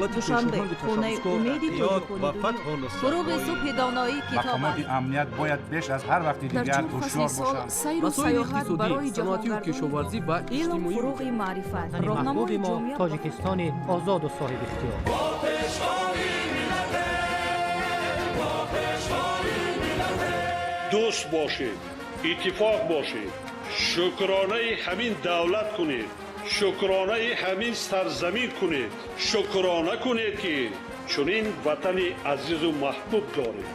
Душанбе, хонаи умеди тоҷикони дунё. Фуруғи субҳи доноӣ китоб Мақомоти аст. амният бояд беш аз ҳар вақти Дар дигар чор фасли ҳушёр сол бошанд. сайру Масоили саёҳат иқтисодӣ, барои саноатию ҷаҳонгардони кишоварзӣ ва илм, иҷтимоӣ. фуруғи маърифат, Ватани роҳнамои маҳбуби мо ҷомеа. Тоҷикистони озоду соҳибихтиёр. Дӯст бошед, иттифоқ бошед, шукронаи ҳамин давлат кунед, шукронаи ҳамин сарзамин кунед, шукрона кунед, ки чунин ватани азизу маҳбуб доред.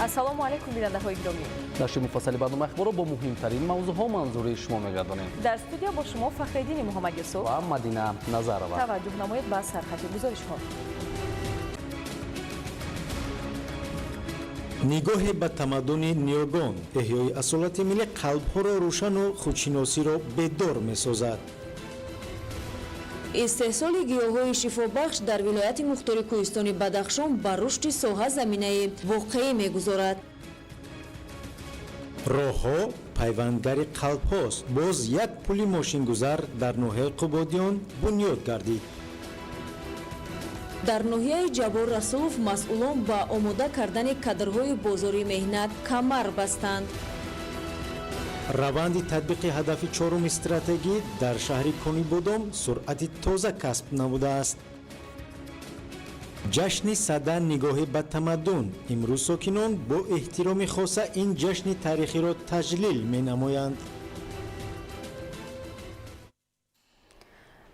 Ассалому алайкум, бинандаҳои гиромӣ! Нашри муфассали барномаи ахборро бо муҳимтарин мавзӯъҳо манзури шумо мегардонем. Дар студия бо шумо Фахриддини Муҳаммадюсуф ва Мадина Назарова. Таваҷҷӯҳ намоед ба сархати гузоришҳо. Нигоҳе ба тамаддуни ниёгон. Эҳёи асолати миллӣ қалбҳоро рӯшану худшиносиро бедор месозад. Истеҳсоли гиёҳҳои шифобахш дар вилояти мухтори кӯҳистони Бадахшон ба рушди соҳа заминаи воқеӣ мегузорад. Роҳҳо пайвандгари қалбҳост. Боз як пули мошингузар дар ноҳияи Қубодиён бунёд гардид. Дар ноҳияи Ҷаббор Расулов масъулон ба омода кардани кадрҳои бозори меҳнат камар бастанд. Раванди татбиқи ҳадафи чоруми стратегӣ дар шаҳри Конибодом суръати тоза касб намудааст. Ҷашни Сада, нигоҳе ба тамаддун. Имрӯз сокинон бо эҳтироми хоса ин ҷашни таърихиро таҷлил менамоянд.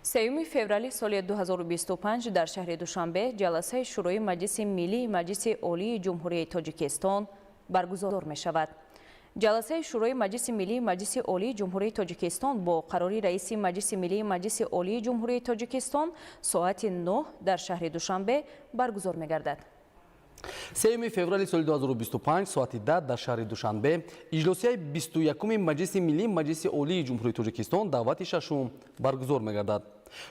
3 феврали соли 2025 дар шаҳри Душанбе ҷаласаи Шӯрои Маҷлиси Миллии Маҷлиси Олии Ҷумҳурии Тоҷикистон баргузор мешавад. Ҷаласаи Шӯрои Маҷлиси Миллии Маҷлиси Олии Ҷумҳурии Тоҷикистон бо қарори Раиси Маҷлиси Миллии Маҷлиси Олии Ҷумҳурии Тоҷикистон соати 9 дар шаҳри Душанбе баргузор мегардад. 3 феврали соли 2025 соати 10 дар шаҳри Душанбе иҷлосияи 21-уми Маҷлиси Миллии Маҷлиси Олии Ҷумҳурии Тоҷикистон даъвати шашум баргузор мегардад.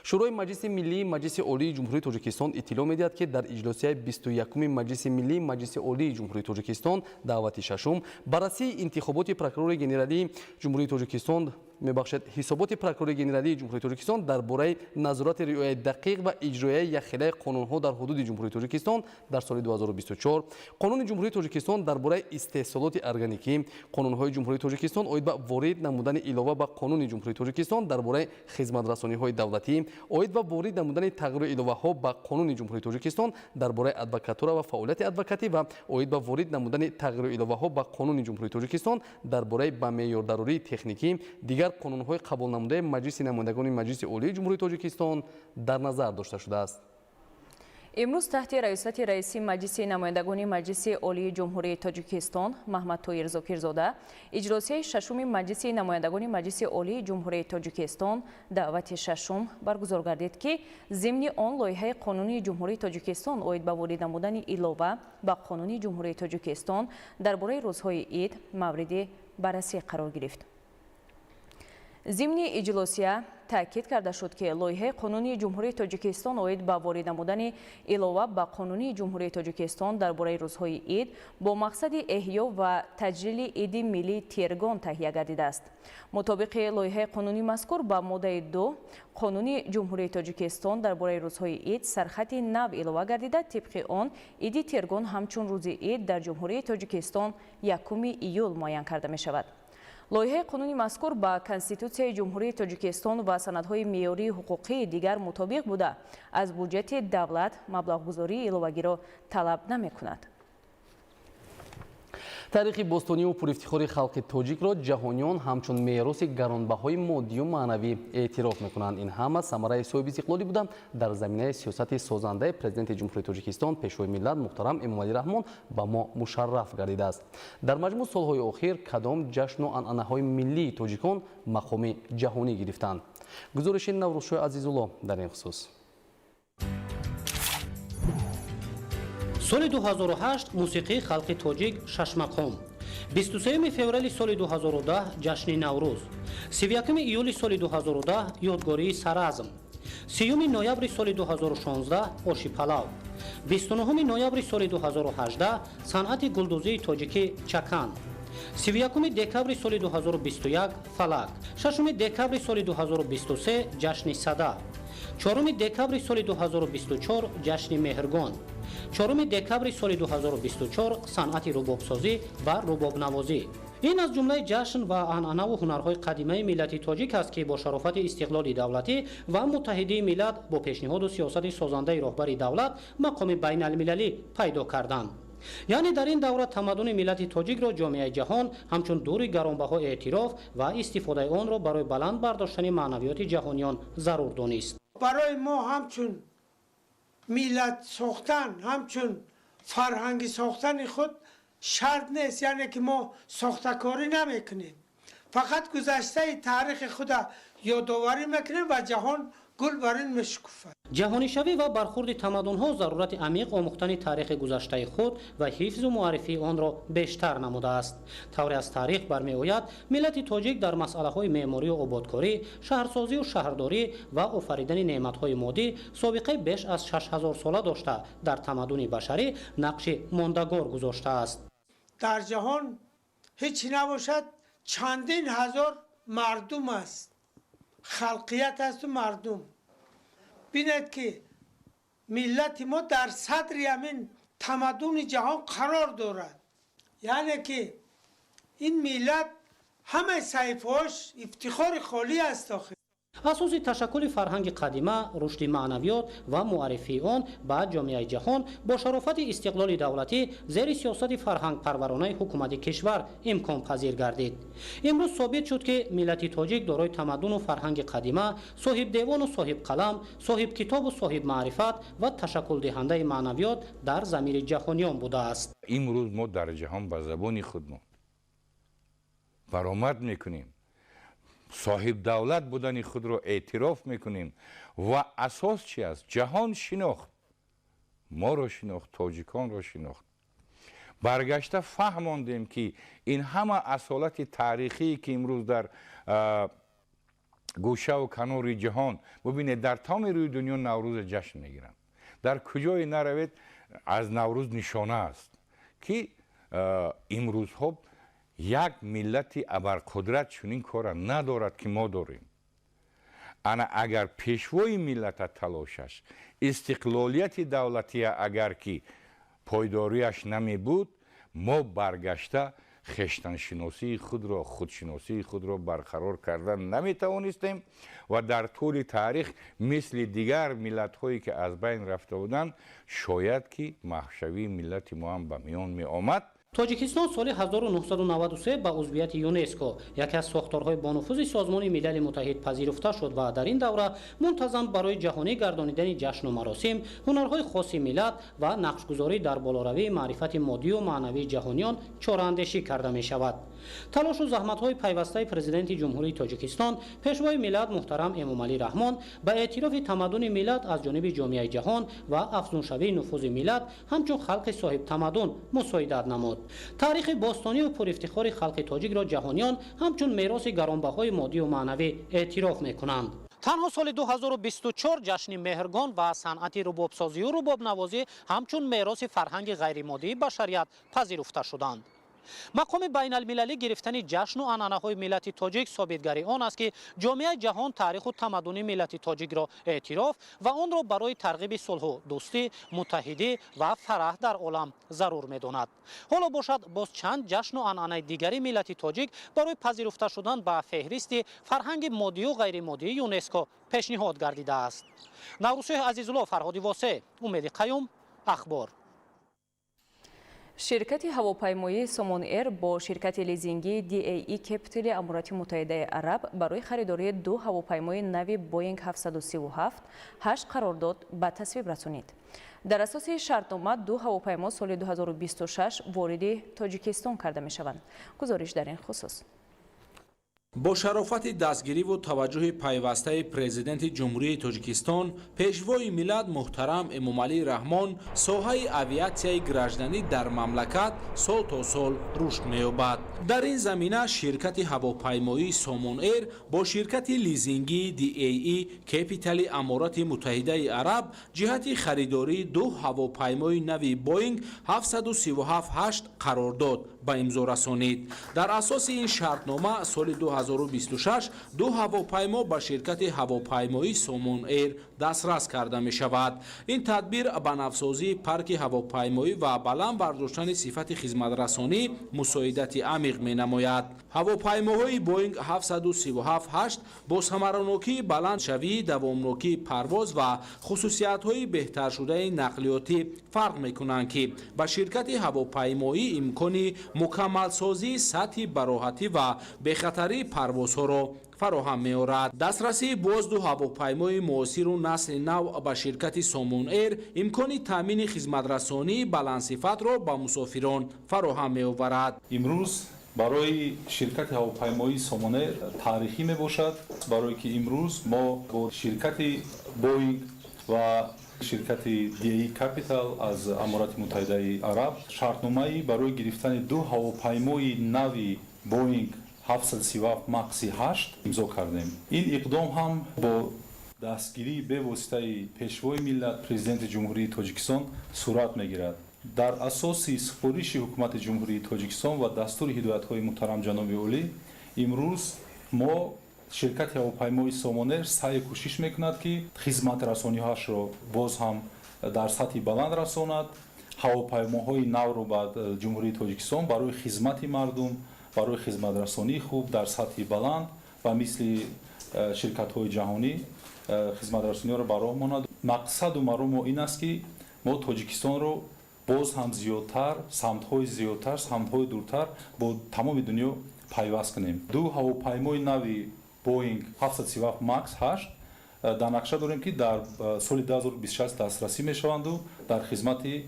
Шӯрои Маҷлиси Миллии Маҷлиси Олии Ҷумҳурии Тоҷикистон иттилоъ медиҳад, ки дар иҷлосияи 21-уми Маҷлиси Миллии Маҷлиси Олии Ҷумҳурии Тоҷикистон даъвати шашум баррасии интихоботи прокурори генералии Ҷумҳурии Тоҷикистон, мебахшед, ҳисоботи прокурори генералии Ҷумҳурии Тоҷикистон дар бораи назорати риояи дақиқ ва иҷрояи якхелаи қонунҳо дар ҳудуди Ҷумҳурии Тоҷикистон дар соли 2024, Қонуни Ҷумҳурии Тоҷикистон дар бораи истеҳсолоти органикӣ, Қонунҳои Ҷумҳурии Тоҷикистон оид ба ворид намудани илова ба Қонуни Ҷумҳурии Тоҷикистон дар бораи хизматрасониҳои давлатӣ, оид ба ворид намудани тағйиру иловаҳо ба Қонуни Ҷумҳурии Тоҷикистон дар бораи адвокатура ва фаъолияти адвокатӣ ва оид ба ворид намудани тағйиру иловаҳо ба Қонуни Ҷумҳурии Тоҷикистон дар бораи ба меъёрдарории техникӣ, дигар қонунҳои қабулнамудаи Маҷлиси намояндагони Маҷлиси Олии Ҷумҳурии Тоҷикистон дар назар дошта шудааст. Имрӯз таҳти раёсати раиси Маҷлиси намояндагони Маҷлиси Олии Ҷумҳурии Тоҷикистон Маҳмадтоир Зокирзода иҷлосияи шашуми Маҷлиси намояндагони Маҷлиси Олии Ҷумҳурии Тоҷикистон даъвати шашум баргузор гардид, ки зимни он лоиҳаи Қонуни Ҷумҳурии Тоҷикистон оид ба ворид намудани илова ба Қонуни Ҷумҳурии Тоҷикистон дар бораи рӯзҳои ид мавриди баррасӣ қарор гирифт. Зимни иҷлосия таъкид карда шуд, ки лоиҳаи Қонуни Ҷумҳурии Тоҷикистон оид ба ворид намудани илова ба Қонуни Ҷумҳурии Тоҷикистон дар бораи рӯзҳои ид бо мақсади эҳё ва таҷлили иди миллии Тиргон таҳия гардидааст. Мутобиқи лоиҳаи қонуни мазкур, ба моддаи 2 Қонуни Ҷумҳурии Тоҷикистон дар бораи рӯзҳои ид сархати нав илова гардида, тибқи он иди Тиргон ҳамчун рӯзи ид дар Ҷумҳурии Тоҷикистон 1 июл муайян карда мешавад. Лоиҳаи қонуни мазкур ба Конститутсияи Ҷумҳурии Тоҷикистон ва санадҳои меъёрии ҳуқуқии дигар мутобиқ буда, аз буҷети давлат маблағгузории иловагиро талаб намекунад. Таърихи бостониву пурэфтихори халқи тоҷикро ҷаҳониён ҳамчун мероси гаронбаҳои моддию маънавӣ эътироф мекунанд. Ин ҳама самараи соҳибистиқлолӣ буда, дар заминаи сиёсати созандаи Президенти Ҷумҳурии Тоҷикистон, Пешвои миллат муҳтарам Эмомалӣ Раҳмон ба мо мушарраф гардидааст. Дар маҷмӯъ, солҳои охир кадом ҷашну анъанаҳои миллии тоҷикон мақоми ҷаҳонӣ гирифтанд? Гузориши Наврӯзшоҳи Азизулло дар ин хусус. Соли 2008 мусиқии халқи тоҷик «Шашмақом». 23 феврали соли 2010 ҷашни Наврӯз. 31 июли соли 2010 ёдгории Саразм. 30 ноябри соли 2016 оши палав. 29 ноябри соли 2018 санъати гулдӯзии тоҷикӣ «Чакан». 31 декабри соли 2021 фалак. 6 декабри соли 2023 ҷашни Сада. 4 декабри соли 2024 ҷашни Меҳргон. 4 декабри соли 2024 санъати рубобсозӣ ва рубобнавозӣ. Ин аз ҷумлаи ҷашн ва анъанаву ҳунарҳои қадимаи миллати тоҷик аст, ки бо шарофати истиқлоли давлатӣ ва муттаҳидии миллат, бо пешниҳоду сиёсати созандаи роҳбари давлат мақоми байналмилалӣ пайдо карданд. Яъне дар ин давра тамаддуни миллати тоҷикро ҷомеаи ҷаҳон ҳамчун дури гаронбаҳо эътироф ва истифодаи онро барои баланд бардоштани маънавиёти ҷаҳониён зарур донист. Барои мо ҳамчун миллат сохтан, ҳамчун фарҳангӣ сохтани худ шарт нест, яъне ки мо сохтакорӣ намекунем, фақат гузаштаи таърихи худа ёдоварӣ мекунем ва ҷаҳон гул бар ин мешукуфад. Ҷаҳонишавӣ ва бархурди тамаддунҳо зарурати амиқ омӯхтани таърихи гузаштаи худ ва ҳифзу муаррифии онро бештар намудааст. Тавре аз таърих бармеояд, миллати тоҷик дар масъалаҳои меъморию ободкорӣ, шаҳрсозию шаҳрдорӣ ва офаридани неъматҳои моддӣ собиқаи беш аз 6000 сола дошта, дар тамаддуни башарӣ нақши мондагор гузоштааст. Дар ҷаҳон ҳеҷ набошад, чандин ҳазор мардум аст, халқият асту мардум. Бинед, ки миллати мо дар садри ҳамин тамаддуни ҷаҳон қарор дорад, яъне ки ин миллат ҳамаи саҳифаҳош ифтихори холӣ аст охир. Асоси ташаккули фарҳанги қадима, рушди маънавиёт ва муаррифии он ба ҷомеаи ҷаҳон бо шарофати истиқлоли давлатӣ зери сиёсати фарҳангпарваронаи ҳукумати кишвар имконпазир гардид. Имрӯз собит шуд, ки миллати тоҷик дорои тамаддуну фарҳанги қадима, соҳибдевону соҳибқалам, соҳибкитобу соҳибмаърифат ва ташаккулдиҳандаи маънавиёт дар замири ҷаҳониён будааст. Имрӯз мо дар ҷаҳон ба забони худмон баромад мекунем, соҳибдавлат будани худро эътироф мекунем ва асос чи аст? Ҷаҳон шинохт моро, шинохт тоҷиконро, шинохт. Баргашта фаҳмондем, ки ин ҳама асолати таърихие, ки имрӯз дар гӯшаву канори ҷаҳон бубинед, дар тамоми рӯи дунё Наврӯза ҷашн мегиранд. Дар куҷое наравед, аз Наврӯз нишона аст, ки имрӯзҳо як миллати абарқудрат чунин кора надорад, ки мо дорем. Ана агар пешвои миллата талошаш, истиқлолияти давлатия агар ки пойдориаш намебуд, мо баргашта хештаншиносии худро, худшиносии худро барқарор кардан наметавонистем ва дар тӯли таърих мисли дигар миллатҳое, ки аз байн рафта буданд, шояд ки маҳвшавии миллати мо ҳам ба миён меомад. Тоҷикистон соли 1993 ба узвияти ЮНЕСКО, яке аз сохторҳои бонуфузи Созмони Милали Муттаҳид, пазируфта шуд ва дар ин давра мунтазам барои ҷаҳонӣ гардонидани ҷашну маросим, ҳунарҳои хоси миллат ва нақшгузорӣ дар болоравии маърифати моддию маънавии ҷаҳониён чораандешӣ карда мешавад. Талошу заҳматҳои пайвастаи Президенти Ҷумҳурии Тоҷикистон, Пешвои миллат муҳтарам Эмомалӣ Раҳмон ба эътирофи тамаддуни миллат аз ҷониби ҷомеаи ҷаҳон ва афзуншавии нуфузи миллат ҳамчун халқи соҳибтамаддун мусоидат намуд. Таърихи бостонию пурифтихори халқи тоҷикро ҷаҳониён ҳамчун мероси гаронбаҳои моддию маънавӣ эътироф мекунанд. Танҳо соли 2024 ҷашни Меҳргон ва санъати рубобсозию рубобнавозӣ ҳамчун мероси фарҳанги ғайримоддии башарият пазируфта шуданд. Мақоми байналмилалӣ гирифтани ҷашну анъанаҳои миллати тоҷик собитгари он аст, ки ҷомеаи ҷаҳон таъриху тамаддуни миллати тоҷикро эътироф ва онро барои тарғиби сулҳу дӯстӣ, муттаҳидӣ ва фараҳ дар олам зарур медонад. Ҳоло бошад, боз чанд ҷашну анъанаи дигари миллати тоҷик барои пазируфта шудан ба феҳристи фарҳанги моддию ғайримоддии ЮНЕСКО пешниҳод гардидааст. Наврӯзшоҳ Азизулло, Фарҳоди Восе, Умеди Қаюм, Ахбор. Ширкати ҳавопаймоии Сомон Эйр бо ширкати лизингии DAE Capital Аморати Муттаҳидаи Араб барои харидории ду ҳавопаймои нави Боинг 737 ҳашт қарордод ба тасвиб расонид. Дар асоси шартнома ду ҳавопаймо соли 2026 вориди Тоҷикистон карда мешаванд. Гузориш дар ин хусус. Бо шарофати дастгириву таваҷҷӯҳи пайвастаи Президенти Ҷумҳурии Тоҷикистон, Пешвои миллат муҳтарам Эмомалӣ Раҳмон, соҳаи авиатсияи гражданӣ дар мамлакат сол то сол рушд меёбад. Дар ин замина ширкати ҳавопаймоии Сомон Эйр бо ширкати лизингии DAE Кепитали Аморати Муттаҳидаи Араб ҷиҳати харидории ду ҳавопаймои нави Боинг 737-8 қарордод ба имзо расонид. Дар асоси ин шартнома соли 2026 ду ҳавопаймо ба ширкати ҳавопаймоии Сомон Эйр дастрас карда мешавад. Ин тадбир ба навсозии парки ҳавопаймоӣ ва баланд бардоштани сифати хизматрасонӣ мусоидати амиқ менамояд. Ҳавопаймоҳои Боинг 737-8 бо самаранокии баландшавии давомнокии парвоз ва хусусиятҳои беҳтаршудаи нақлиётӣ фарқ мекунанд, ки ба ширкати ҳавопаймоӣ имкони мукаммалсозии сатҳи бароҳатӣ ва бехатарии парвозҳоро фароҳам меорад. Дастрасии боз ду ҳавопаймои муосиру насли нав ба ширкати Сомон Эйр имкони таъмини хизматрасонии баландсифатро ба мусофирон фароҳам меоварад. Имрӯз барои ширкати ҳавопаймоии Сомон Эйр таърихӣ мебошад, барое ки имрӯз мо бо ширкати Боинг ва ширкати DAE Capital аз Аморати Муттаҳидаи Араб шартномаи барои гирифтани ду ҳавопаймои нави Боинг 737 Макси 8 имзо кардем. Ин иқдом ҳам бо дастгирии бевоситаи Пешвои миллат, Президенти Ҷумҳурии Тоҷикистон сурат мегирад. Дар асоси супориши Ҳукумати Ҷумҳурии Тоҷикистон ва дастури ҳидоятҳои муҳтарам ҷаноби олӣ, имрӯз мо ширкати ҳавопаймои Сомон Эйр саъю кӯшиш мекунад, ки хизматрасониҳоашро боз ҳам дар сатҳи баланд расонад, ҳавопаймоҳои навро ба Ҷумҳурии Тоҷикистон барои хизмати мардум, барои хизматрасонии хуб дар сатҳи баланд ва мисли ширкатҳои ҷаҳонӣ хизматрасониҳоро ба роҳ монад. Мақсаду маромо ин аст, ки мо Тоҷикистонро боз ҳам зиёдтар, самтҳои зиёдтар, самтҳои дуртар бо тамоми дунё пайваст кунем. Ду ҳавопаймои нави Боинг 737 Макс 8 дар нақша дорем, ки дар соли 2026 дастрасӣ мешаванду дар хизмати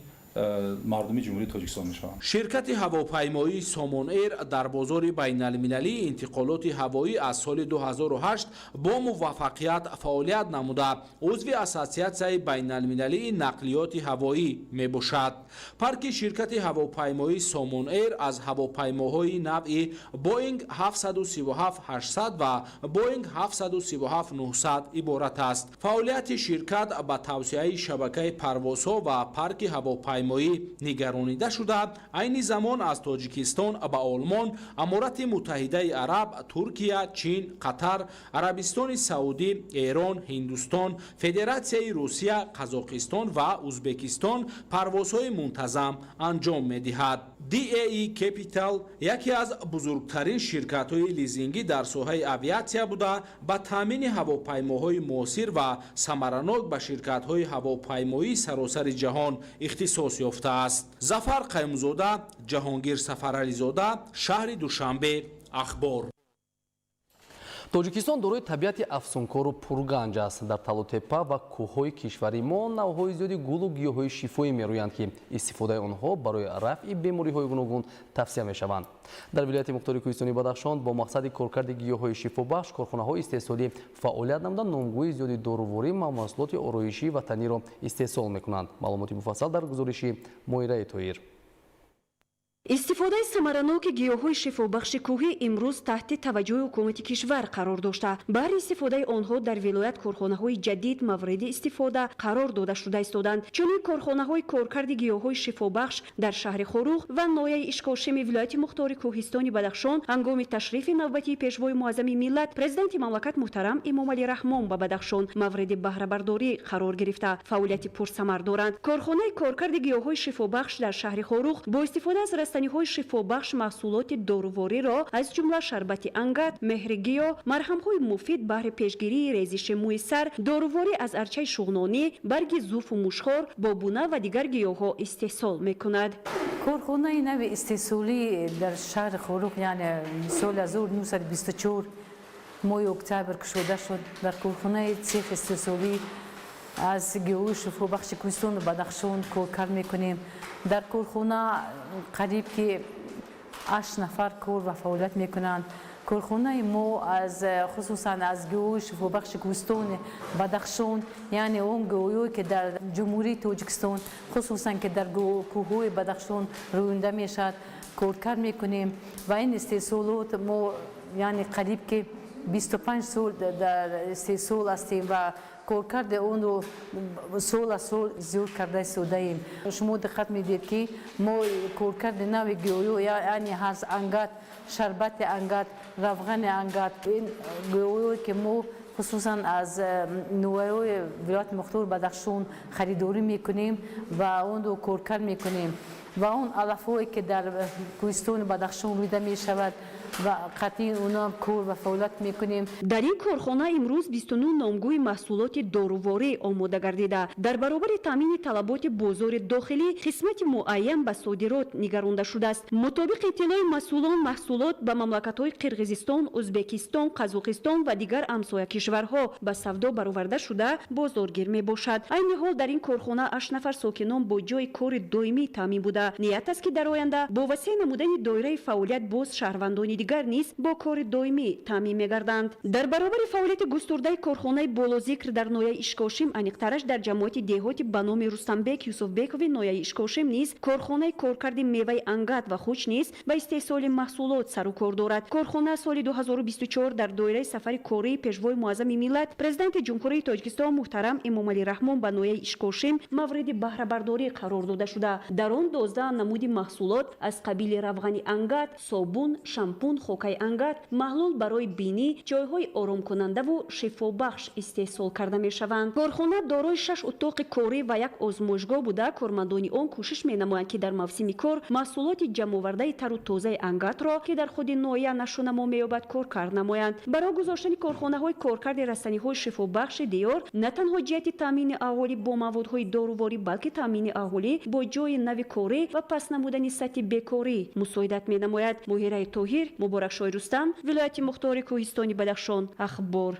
мардуми Ҷумҳурии Тоҷикистон мешаванд. Ширкати ҳавопаймоии Сомон Эйр дар бозори байналмилалии интиқолоти ҳавоӣ аз соли 2008 бо муваффақият фаъолият намуда, узви Ассотсиатсияи байналмилалии нақлиёти ҳавоӣ мебошад. Парки ширкати ҳавопаймоии Сомон Эйр аз ҳавопаймоҳои навъи Боинг 737-800 ва Боинг 737-900 иборат аст. Фаъолияти ширкат ба тавсеаи шабакаи парвозҳо ва парки ҳавопаймоӣ нигаронида шуда, айни замон аз Тоҷикистон ба Олмон, Аморати Муттаҳидаи Араб, Туркия, Чин, Қатар, Арабистони Саудӣ, Эрон, Ҳиндустон, Федератсияи Русия, Қазоқистон ва Узбекистон парвозҳои мунтазам анҷом медиҳад. DAE Capital яке аз бузургтарин ширкатҳои лизингӣ дар соҳаи авиатсия буда, ба таъмини ҳавопаймоҳои муосир ва самаранок ба ширкатҳои ҳавопаймоии саросари ҷаҳон ихтисос ёфтааст. Зафар Қаймзода, Ҷаҳонгир Сафарализода, шаҳри Душанбе, Ахбор. Тоҷикистон дорои табиати афсункору пурганҷ аст. Дар талутепа ва кӯҳҳои кишвари мо навъҳои зиёди гулу гиёҳҳои шифоӣ мерӯянд, ки истифодаи онҳо барои рафъи бемориҳои гуногун тавсия мешаванд. Дар вилояти мухтори кӯҳистони Бадахшон бо мақсади коркарди гиёҳҳои шифобахш корхонаҳои истеҳсолӣ фаъолият намуда, номгӯи зиёди доруворӣ ва маҳсулоти ороишии ватаниро истеҳсол мекунанд. Маълумоти муфассал дар гузориши Моираи Тоир. Истифодаи самараноки гиёҳҳои шифобахши кӯҳӣ имрӯз таҳти таваҷҷӯҳи ҳукумати кишвар қарор дошта, баҳри истифодаи онҳо дар вилоят корхонаҳои ҷадид мавриди истифода қарор дода шуда истоданд. Чунин корхонаҳои коркарди гиёҳҳои шифобахш дар шаҳри Хоруғ ва ноҳияи Ишкошими вилояти мухтори кӯҳистони Бадахшон ҳангоми ташрифи навбатии Пешвои муаззами миллат, Президенти мамлакат муҳтарам Эмомалӣ Раҳмон ба Бадахшон мавриди баҳрабардорӣ қарор гирифта, фаъолияти пурсамар доранд. Корхонаи коркарди гиёҳҳои шифобахш дар шаҳри Хоруғ бо истифода аз растаниҳои шифобахш маҳсулоти дорувориро, аз ҷумла шарбати ангат, меҳри гиёҳ, марҳамҳои муфид баҳри пешгирии резиши мӯи сар, доруворӣ аз арчаи шуғнонӣ, барги зуфу мушхор, бобуна ва дигар гиёҳҳо истеҳсол мекунад. Корхонаи нави истеҳсолӣ дар шаҳри Хоруғ, яъне соли 1924 моҳи октябр кушода шуд. Дар корхонаи цех истеҳсолӣ аз гиёҳои шифобахши кӯҳистону Бадахшон коркард мекунем. Дар корхона қариб ки 8 нафар кор ва фаъолият мекунанд. Корхонаи мо аз хусусан аз гиёҳои шифобахши кӯҳистони Бадахшон, яъне он гиёҳое ки дар Ҷумҳурии Тоҷикистон, хусусан ки дар кӯҳҳои Бадахшон рӯёнда мешавад, коркард мекунем ва ин истеҳсолот мо яъне қариб ки 25 сол дар истеҳсол ҳастем ва коркарди онро сол аз сол зиёд карда истодаем. Шумо диққат медиҳед, ки мо коркарди нави гиёҳҳо, яъне ҳаз ангат, шарбати ангат, равғани ангат, ин гиёҳҳое ки мо хусусан аз ноҳияҳои вилояти мухтори Бадахшон харидорӣ мекунем ва онро коркард мекунем ва он алафҳое ки дар кӯҳистони Бадахшон рӯида мешавад ва қатъи онам кор ва фаъолият мекунем. Дар ин корхона имрӯз 29 номгӯи маҳсулоти доруворӣ омода гардида, дар баробари таъмини талаботи бозори дохилӣ қисмати муайян ба содирот нигаронда шудааст. Мутобиқи иттилои масъулон, маҳсулот ба мамлакатҳои Қирғизистон, Ӯзбекистон, Қазоқистон ва дигар ҳамсоя кишварҳо ба савдо бароварда шуда, бозоргир мебошад. Айни ҳол дар ин корхона 8 нафар сокинон бо ҷойи кори доимӣ таъмин буда, ният аст, ки дар оянда бо васеъ намудани доираи фаъолият боз шаҳрвандони дигар низ бо кори доимӣ таъмин мегарданд. Дар баробари фаъолияти густурдаи корхонаи болозикр дар ноҳияи Ишкошим, аниқтараш дар ҷамоати деҳоти ба номи Рустамбек Юсуфбекови ноҳияи Ишкошим низ корхонаи коркарди меваи ангат ва хуч низ ба истеҳсоли маҳсулот сару кор дорад. Корхона соли 2024 дар доираи сафари кории Пешвои муаззами миллат, Президенти Ҷумҳурии Тоҷикистон муҳтарам Эмомалӣ Раҳмон ба ноҳияи Ишкошим мавриди баҳрабардорӣ қарор дода шуда, дар он 12 намуди маҳсулот аз қабили равғани ангат, собун, шампун, хокаи ангат, маҳлул барои бинӣ, чойҳои оромкунандаву шифобахш истеҳсол карда мешаванд. Корхона дорои шаш утоқи корӣ ва як озмоишгоҳ буда, кормандони он кӯшиш менамоянд, ки дар мавсими кор маҳсулоти ҷамъовардаи тару тозаи ангатро, ки дар худи ноҳия нашъунамо меёбад, коркард намоянд. Барои гузоштани корхонаҳои коркарди растаниҳои шифобахши диёр на танҳо ҷиҳати таъмини аҳолӣ бо маводҳои доруворӣ, балки таъмини аҳолӣ бо ҷойи нави корӣ ва паст намудани сатҳи бекорӣ мусоидат менамояд. Моҳираи Тоҳир, Муборакшоҳи Рустам, вилояти мухтори кӯҳистони Бадахшон, Ахбор.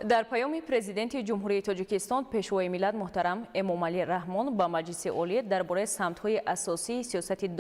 Дар паёми Президенти Ҷумҳурии Тоҷикистон, Пешвои миллат муҳтарам Эмомалӣ Раҳмон ба Маҷлиси Олӣ дар бораи самтҳои асосии сиёсати